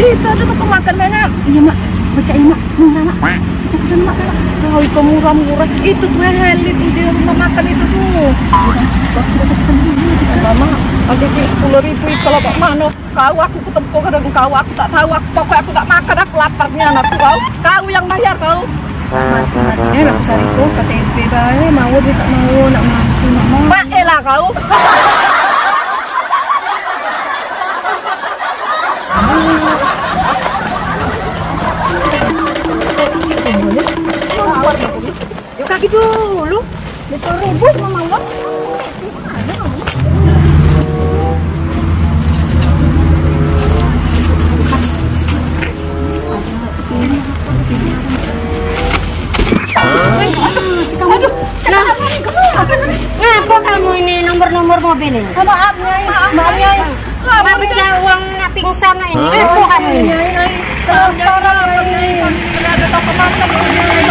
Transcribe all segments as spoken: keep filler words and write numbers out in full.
Itu ada toko makan banyak. Iya, Mak. Becak ya, Mak. Murah, Mak. Kita ke sana, Mak. Kau itu murah-murah. Itu tuh heli tuh di rumah makan itu tuh. Udah, kita ke sana dulu, kita. Mama, ada duit sepuluh ribu itu kalau mak mano. Kau aku ketemu kadang kau, aku tak tahu, aku pokoknya aku tak makan, aku lapar ni anakku kau. Kau yang bayar kau. Mati-matinya lah aku cari tuh K T P bae, mau dia tak mau, nak mampu, nak mau. Baiklah kau. Yuk kaki dulu. Betul ribut sama mama. Aduh, nah, ngapa kamu ini nomor-nomor mobil ini? Maaf, Nyai. Maaf, Nyai. Nak pecah uang, nak pingsan, nak ini. Ngapa kamu ini? Nyai, Nyai. Tolong, Nyai, tolong, Nyai. Kami ada toko makan, Nyai.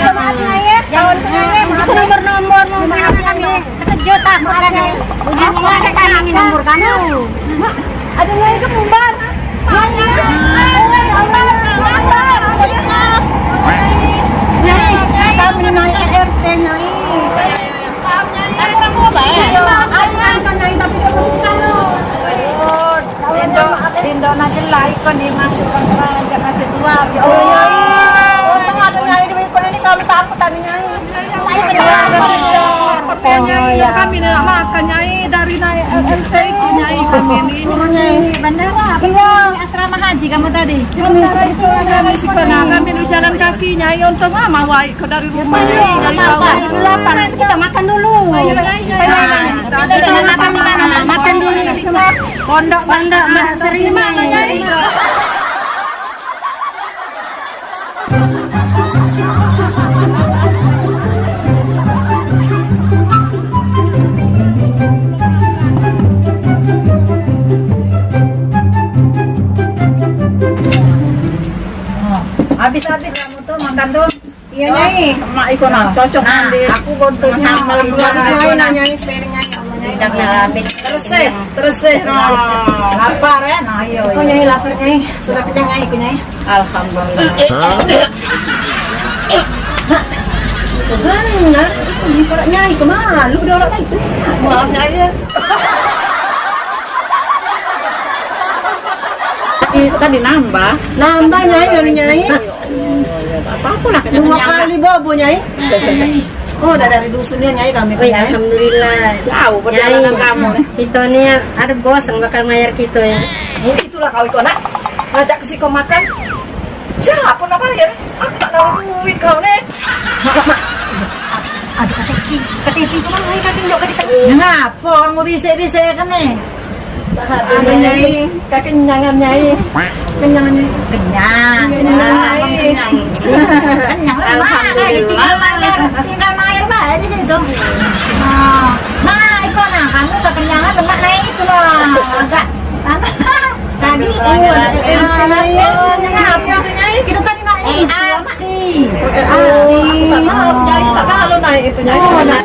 Maaf, Nyai, ya. Kawan, Nyai. Itu nomor-nomor mobil kami. Terkejut aku kan. Ujung rumah ada kan ini nomor kamu. Mak, ada lagi ke mumbar? Mak, ya. Oh, ya Allah. Nyai, kami naik R T, Nyai. Aku orang tua baik. Iya, aku orang tua, Nyai, tapi dia masih di sana. Tindo, tindo nak jelai kon ni masuk kan, ajak masuk tua. Ya Allah, Nyai. Untung ada Nyai di minggu ini, kalau takut tadi, Nyai. Nyai, Nyai, kami ni nak makan, Nyai, dari naik M C itu, Nyai, kami ni. Turun, Nyai. Bandara apa? Iya. Asrama haji kamu tadi. Bandara itu, bandara itu, kami ni jalan kaki, Nyai, untung ah, mawai. Kau dari rumah, Nyai, dari bawah. Lapar, kita makan dulu. Ayo, Nyai, Nyai, Nyai. Kita makan di mana? Makan dulu. Pondok, pondok Mak Sri. Di mana, Nyai? Habis-habis kamu tuh makan tuh. Iya, Nyai. Mak iko nah, cocok nah, nanti. Aku gontok sambal dua. Bagus, Nyai, nah, Nyai, sepiring, Nyai, ya Allah, Nyai. Udah habis. Terus, eh, terus, eh, nah. Lapar, ya? Nah, iya, iya. Nyai lapar, Nyai. Sudah kenyang, Nyai, iko, Nyai. Alhamdulillah. Nah, itu benar. Itu di parak Nyai, kemalu dah orang itu. Maaf, Nyai, ya. Tadi, tadi nambah. Nambah, Nyai, dari Nyai. Apa-apa lah, dua kali bobo, Nyai. Oh, udah dari dusun ya, Nyai, kami, Nyai. Alhamdulillah. Tahu perjalanan kamu nih. Kita ni ada bos yang bakal mayar kita ya. Oh, itulah kau itu, nak. Ngajak ke siko makan. Siapa nak bayar? Aku tak tahu duit kau nih. Mak, mak, mak. Aduh, K T P. K T P itu mana? K T P tunjuk ke di sana. Ngapa kamu bisik-bisik kan nih? Anu, Nyai, kekenyangan, Nyai. Kenyang, Nyai. Kenyang. Kenyang, Nyai. Kenyang, Mak. Alhamdulillah. Tinggal mayar, tinggal mayar bae di situ. Nah, nah, iko nah, kamu kekenyangan, lemak naik itu lah. Agak tambah. Tadi, oh, ada R T, Nyai. Kenapa itu, Nyai? Kita tadi naik. Ih, aku tak tahu, Nyai, tak tahu naik itu, Nyai. Oh, nah.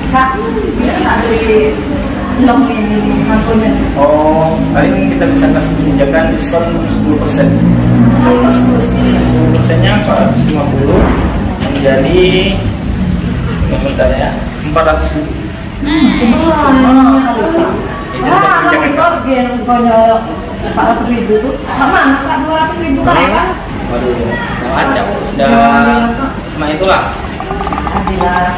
Kak, bisa nggak dari long ini, harganya? Oh, paling kita bisa kasih kebijakan diskon sepuluh persen. Sepuluh persen. Sepuluh persennya empat ratus lima puluh, menjadi, sebentar ya, empat ratus ribu. Hmm, sebelah. Itu sudah kebijakan. Wah, itu biar bukannya empat ratus ribu tuh. Sama, Kak, dua ratus ribu kali, Kak. Waduh, macam sudah. Cuma itulah. Adilah.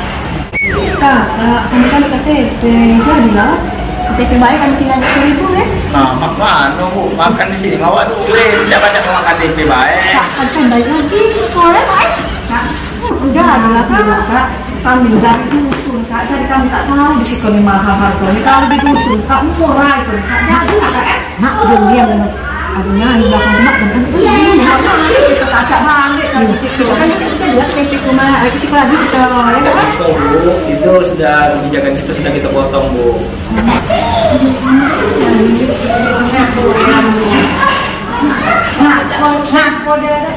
Kakak, kamu kan K T P, jadilah. K T P baik kan tinggal dua ribu ya? Nah, mak mana, Bu? Makan di sini, bawa duit. Tidak baca makan K T P baik. Kak, kan baik lagi, sekolah baik. Kak, hmm, jadilah, Kak. Kami dari dusun, Kak. Jadi kami tak tahu di sini mahal harganya. Kalau di dusun, Kak, murah itu, Kak. Jadilah, Kak, eh. Mak, diam, diam, diam. Adanya di belakang rumah, dan kan itu di belakang nanti kita kacak balik kalau gitu. Kan kita lihat T V rumah, lagi sekolah gitu, ya kan? Itu, Bu, itu sudah kebijakan situ sudah kita potong, Bu. Nah, nah, kode ada.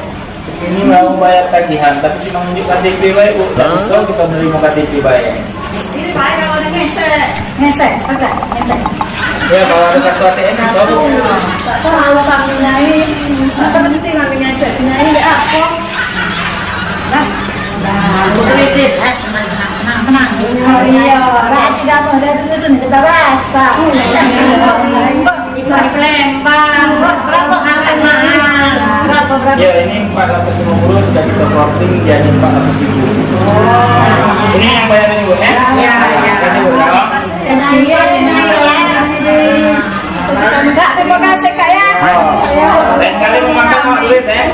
Ini mau bayar tagihan, tapi cuma nunjuk K T P bae, Bu. Tak bisa kita nerima K T P bae. Ini bae kalau ada ngesek. Ngesek, pakai, ngesek. Ya, kalau ada kartu A T M bisa, Bu. Tak tahu kami nyai. Tak penting kami ngesek nyai, ya apa? Nah, nah, kredit, eh, tenang, tenang, tenang, tenang. Oh, iya, lah, sudah, sudah, sudah, sudah, sudah, sudah. Itu di Palembang. Berapa harga mahal? Berapa, berapa? Ya, ini empat ratus lima puluh sudah kita plotting jadi empat ratus ribu. Ini yang bayar ini, Bu, ya? Ya, ya. Terima kasih, Bu, ya. Kecil, ya. Kak, terima kasih, Kak, ya. Oh. Lain kali mau makan, mau duit, ya.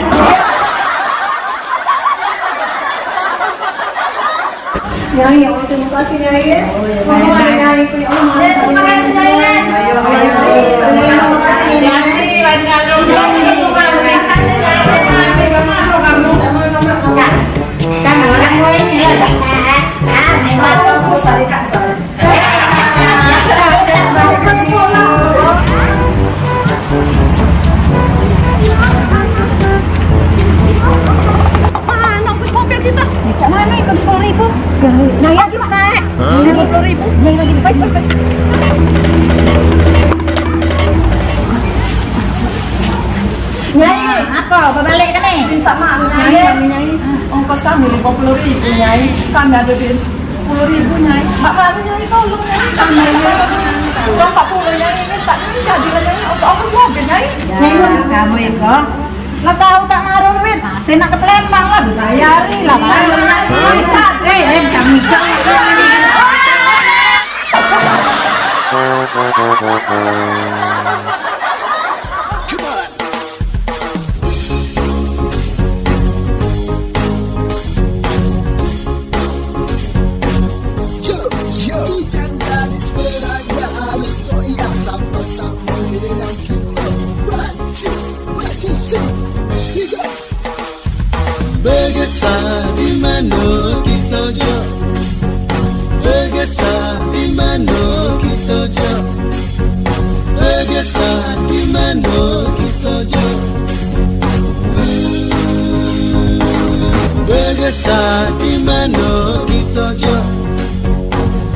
Nyai, ya, terima kasih, Nyai, ya. Mama, Nyai, ya Allah, terima kasih, Nyai, ya. Ayo, ayo, ayo. Terima kasih, Nyai. Terima kasih, Nyai. Kan sekarang ini ya, ah, memang fokus hari Kak. Mana ongkos mobil kita? Cak mana ikut sepuluh ribu? Naik lagi, Mas, naik. Lima puluh ribu. Naik lagi, baik, baik, baik. Nyai, apa? Bebalik ke ni? Minta maaf, Nyai. Nyai, Nyai. Ongkos kami lima puluh ribu, Nyai. Kami ada duit sepuluh ribu, Nyai. Mak Manu, Nyai, tolong, Nyai. Kami, Nyai. Uang empat puluh, Nyai. Minta, Nyai, jadilah, Nyai. Untuk ongkos mobil, Nyai. Nyai, kamu itu. Lah tahu tak naruh duit, masih nak ke Palembang lah, dibayari lah. Bayar, Nyai. Eh, eh, kami. Yo, yo, bujang gadis beragam, goyang samo-samo dengan kita. Maju, maju, maju. Tiga. Begesah di mano kito, Jo? Begesah di mano kito, Jo? Begesah di mano kito, Jo? Begesah di mano kito, Jo?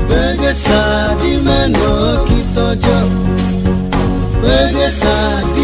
Begesah di mano kito, Jo? Begesah di